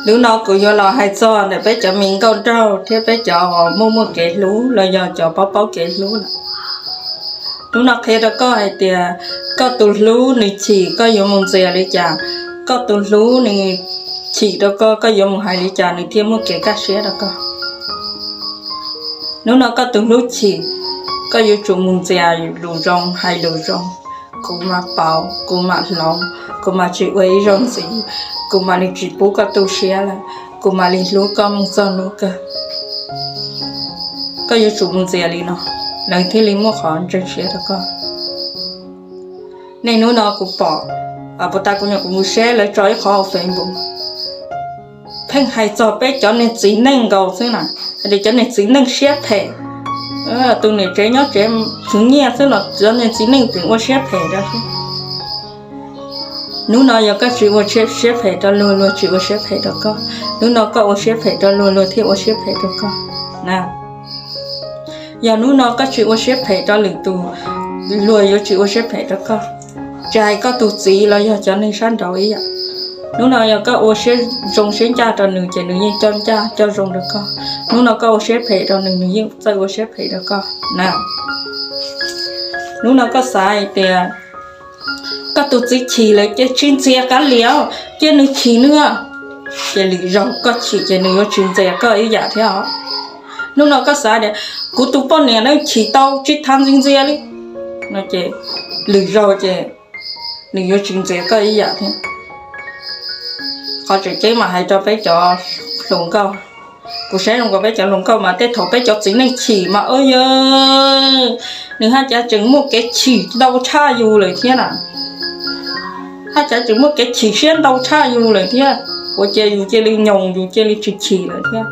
Hnub no kuv yuav los hais txog ntawm peb cov me nkauj nraug thiab peb cov uas muaj muaj kev hlub los yog cov paub paub kev hlub lawm. Hnub no qhia rau koj hais tias koj tus hlub nws chim koj yuav mus ntxias li cas, koj tus hlub nws chim rau koj koj yuav mus hais li cas nws thiaj muaj kev kaj siab rau koj. Hnub no koj tus hlub chim, koj yuav tsum mus ntxias lus zoo hais lus zoo. Kuv mam pauv, kuv mam hloov, kuv mam tsis ua ib zaug ntxiv, kuv mam li tsis pub koj tu siab lawm, kuv mam li hlub koj mus txog hnub kawg. Koj yuav tsum mus ntxias li no, lawv thiaj li muaj qhov ntseeg siab rau koj. Nej hnub no kuv pom, puas tas kuv nyuam qhuav mus saib lawv tso ib qhov hauv Facebook, pheej hais txog peb cov niag txiv neej nkaus xwb na, hais tias cov niag txiv neej siab phem, tus niam tsev nyob tsev khwv nyiaj xwb los cov niag txiv neej tseem ua siab phem rau. Hnub no yog koj tsis ua siab phem rau luag, luag tsis ua siab phem rau koj. Hnub no koj ua siab phem rau luag, luag thiaj ua siab phem rau koj. Yog hnub no koj tsis ua siab phem rau lwm tus, luag yuav tsis ua siab phem rau koj. Tsis hais koj tus txiv los yog cov neeg sab nraud ib yam. Hnub no yog koj ua siab zoo siab ncaj rau nws ces nws yeej coj ncaj coj zoo rau koj. Hnub no koj ua siab phem rau nws, nws yeej txawj ua siab phem rau koj na. Hnub no koj xav hais tias koj tus txiv chim lawm ces tsis ntxias kav liam, cia nws chim nws, ces lwm zaug koj chim ces nws yuav tsis ntxias koj ib yam thiab os. Hnub no koj xav tias kuv tus poj niam na chim tau tsis tas ntxias ntxias li no ces lwm zaug ces nws yuav tsis ntxias koj ib yam thiab. Qhov tseem ceeb mas hais rau peb cov hluas nkauj, kuv saib zoo nkaus peb cov hluas nkauj mas tej thaum peb cov txiv neej chim mas yog nws haj cav tseem muaj kev chim ntau tshaj yus lawm thiab na. Haj cav tseem muaj kev chim siab ntau tshaj yus lawm thiab, ua cas yus cia li nyoos yus cia li tsis chim lawm thiab.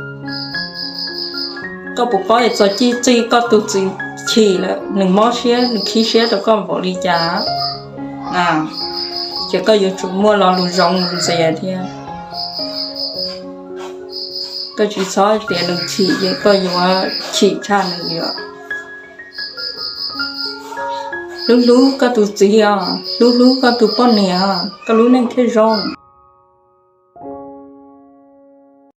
Koj puas paub es txog txij koj tus txiv chim lawm nws mob siab nws khib siab rau koj npaum li cas na? Ces koj yuav tsum muaj lo lus zoo ntxias thiab. Koj tsis txhob tias nws chim ces koj yuav chim tshaj nws li os. Hlub hlub koj tus txiv os, hlub hlub koj tus poj niam, koj lub neej thiaj zoo.